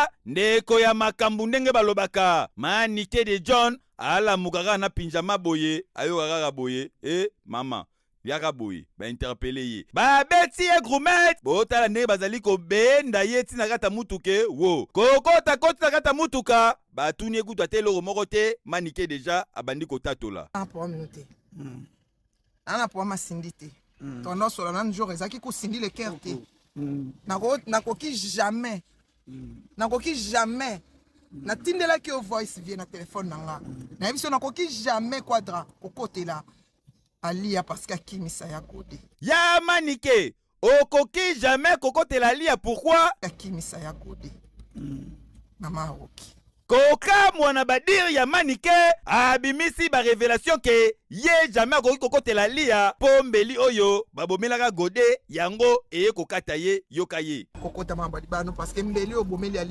Tuka ndeko ya makambo, ndenge balobaka, Manike de John alamuka kaka na pinjama boye, ayoka kaka boye e mama yaka boye, bainterpeller ye, babeti ye grumete. Botala ndenge bazali kobenda ye ntina kati ya mutuke wo kokota koti na kati ya mutuka. Batuni ye kutu ate eloko moko te. Manike déjà abandi kotatola. Na problème te, na problème asindi te. Tonosola nanu jour ezalaki kosindi le cœur te. Nakoki jamais, nakoki jamais. Natindelaki yo voice vie na telefone na nga, nayebi so nakoki jamais quadra kokotela Alia parce que akimisa ya Gode. Ya Manike, okoki jamais kokotela Alia, pourquoi? Akimisa ya Gode, mama aroki. Kokamwa na badires ya Manike, abimisi barévélation ke ye jamais akoki kokotela Lia mpo mbeli oyo babomelaka Gode yango eye kokata ye. Yoka ye. Kokota mambo ya libano parce que mbeli oyo obomeli.